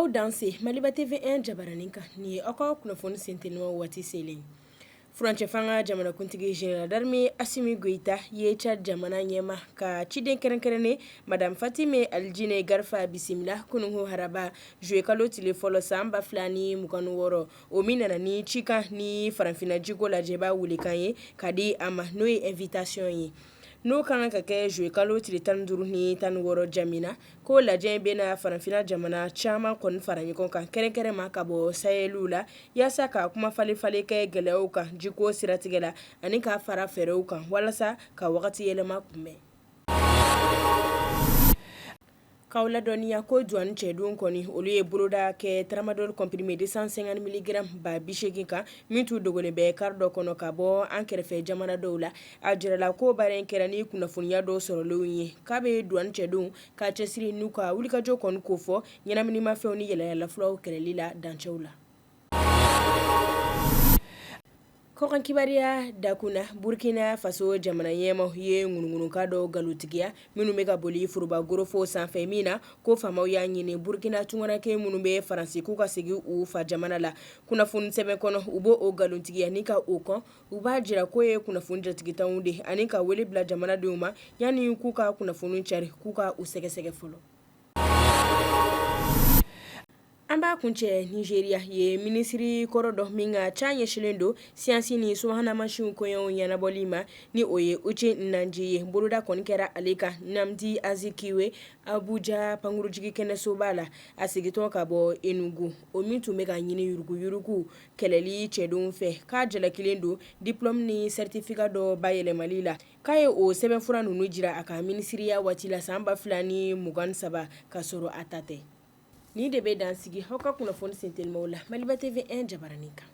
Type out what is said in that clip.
Aw danse Maliba TV 1 jabaranin kan, nin ye aw ka kunnafoni sentelimaw waati selen. Furancɛ fanga jamanakuntigi général d'armée Assimi Goïta ye Tchad jamana ɲɛmaa ka ciden kɛrɛnkɛrɛnnen madame Fatime Aljine Garfa bisimila kununko haraba juillet kalo tile fɔlɔ san 2026, o min nana ni cikan ni farafinna jiko lajɛba welekan ye ka di a ma, n'o ye invitation ye. N'o ka kan ka kɛ juillet kalo tile 15 ni 16 N'Djamena, ko lajɛ in bɛna farafinna jamana caman kɔni fara ɲɔgɔn kan, kɛrɛnkɛrɛnma ka bɔ Sahel la, yaasa ka kuma falen falen kɛ gɛlɛyaw kan jiko siratigɛ la ani ka fara fɛɛrɛw kan walasa ka wagati yɛlɛma kunbɛn. K'aw ladɔnniya ko douane cɛdenw kɔni, olu ye boloda kɛ tramadol comprimé 250 milligrammes 80 000 kan, min tun dogolen bɛ car dɔ kɔnɔ ka bɔ an kɛrɛfɛ jamana dɔw la. A jirala ko baara in kɛra ni kunnafoniya dɔw sɔrɔlenw ye, k'a bɛ douane cɛdenw ka cɛsiri n'u ka wulikajɔ kɔni kofɔ ɲɛnaminimafɛnw ni yalayalafuraw kɛlɛli la dancɛw la. Kɔkan kibaruya dakun na, Burkina Faso jamana ɲɛmaaw ye ŋunuŋunukan dɔw nkalontigiya minnu bɛ ka boli foroba gorofo sanfɛ, min na ko faamaw y'a ɲini Burkina tunkaranke minnu bɛ Faransi k'u ka segin u fa jamana la. Kunnafoni sɛbɛn kɔnɔ, u b'o nkalontigiya ni ka o kɔn, u b'a jira k'o ye kunnafoni jatigitanw de ani ka wele bila jamanadenw ma yanni k'u ka kunnafoni cari, k'u ka u sɛgɛsɛgɛ fɔlɔ. An b'a kuncɛ Nigeria ye minisiri kɔrɔ dɔ min ka ca ɲɛsinlen don siyansi ni subahana mansinw koɲɛw ɲɛnabɔli ma, ni o ye Uche Nnaji ye. Boloda kɔni kɛra ale kan Nnamdi Azikiwe Abuja pankurujigi kɛnɛsoba la, a segintɔ ka bɔ Enugu, o min tun bɛ ka ɲini yuruguyurugu kɛlɛli cɛdenw fɛ, k'a jalakilen don diplôme ni certificat dɔ bayɛlɛmali la. K'a ye o sɛbɛnfura ninnu jira a ka minisiriya waati la san 2023, k'a sɔrɔ a ta tɛ. Nin de bɛ dan sigi aw ka kunnafoni sentelimaw la Maliba TV 1 jabaranin kan.